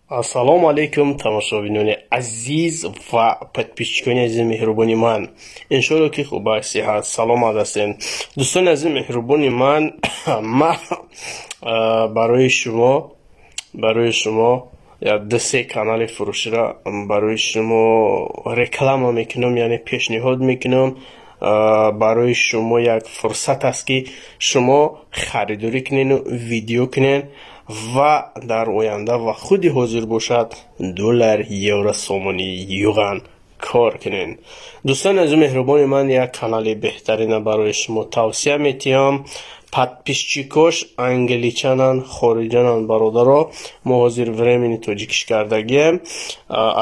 Ассалому алайкум, тамошобинони азиз ва подписчикони азизи меҳрубони ман. Иншоалло, ки хубак, сиҳат, саломат ҳастем. Дӯстони азизи меҳрубони ман, ман барои шумо ду се канали фурӯширо барои шумо реклама мекунам, яъне пешниҳод мекунам. Барои шумо як фурсат аст, ки шумо харидорӣ кунену видео кунен ва дар оянда ва худи ҳозир бошад, доллар, евро, сомонӣ, юан кор кунен. Дӯстони азизи меҳрубони ман, як канали беҳтарина барои шумо тавсия метиҳам. Подписчикош англичанан, хориҷанан, бародаро. Мо ҳозир временно тоҷикиш кардагием,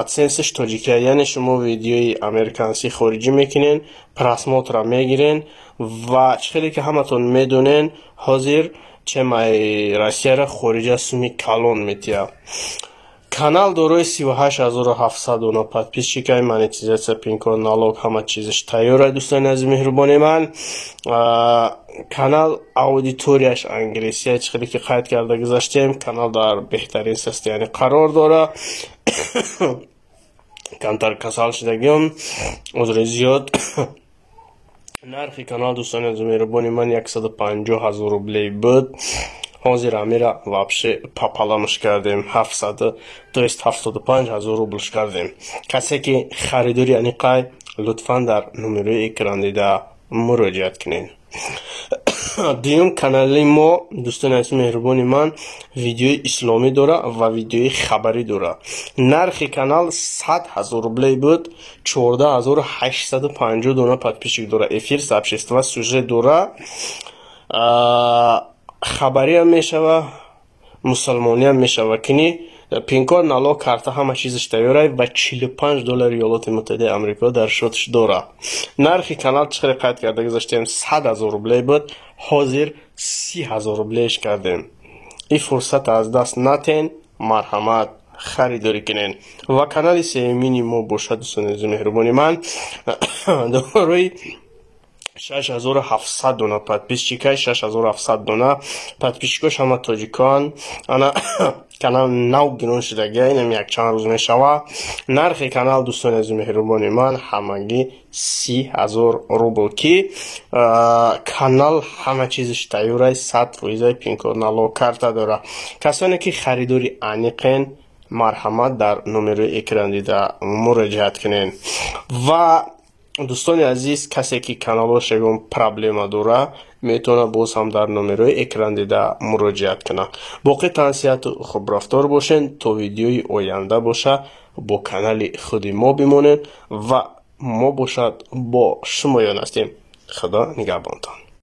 адсенсш тоҷикия, яъне шумо видеои американсӣ, хориҷӣ мекунен, просмотра мегирен. Ва чӣ хеле ки ҳаматон медонен, ҳозир чемаи Россияра хориҷа суми калон метиҳад. Канал дорои 38 700 дона подписчикай, монетизатсия, пинкод, налог, ҳама чизаш тайёра. Дӯстони азизи меҳрубони ман, канал аудиторияш англисия. Чӣ хеле ки қайд карда гузаштем, канал дар беҳтарин состояние қарор дора. Камтар касал шудагиём, узри зиёд. Нархи канал, дӯстони азизи меҳрубони ман, 150 000 рублей буд. Ҳозир амира вообще пополамш кардем, ҳафтсад, то есть 75 000 рублш кардем. Касе ки харидори аниқай, лутфан дар номерои экран дида муроҷиат кунед. Дуюм канали мо, дӯстони азизи меҳрубони ман, видеои исломӣ дора ва видеои хабарӣ дора. Нархи канал 100 000 рублей буд, 14 850 дона подписчик дора, эфир, сообщества, сюжет дора, хабариам мешава, мусалмониам мешава, кини пинкод, налог, карта, ҳама чизаш тайёрай ва 45 доллари Иёлоти Муттаҳидаи Амрико дар шотш дора. Нархи канал, чӣ хеле қайд карда гузаштем, 100 000 рублей буд, ҳозир 30 000 рублееш кардем. Ин фурсат аз даст натен, марҳамат, харидорӣ кунен. Ва канали сеюмини мо бошад, дӯстони азизи меҳрубони ман, дорои 6700 дона подписчикай, 6700 дона подписчикош ҳама тоҷикон. Ана канал нав гирон шудагия, инам якчанд рӯз мешава. Нархи канал, дӯстони азизи меҳрубони ман, ҳамагӣ 30 000 рубл, ки канал ҳама чизаш тайёрай, 100 фоизай, пинкод, налог, карта дора. Касоне ки харидори аниқен, марҳамат, дар номерои экран дида муроҷиат кунед. Ва дӯстони азиз, касе ки каналош ягон проблема дора, метавонад боз ҳам дар номерои экран дида муроҷиат кунад. Боқӣ тансиҳату хубрафтор бошед. То видеои оянда боша, бо канали худи мо бимонед ва мо бошад бо шумоён ҳастем. Худо нигаҳбонтон.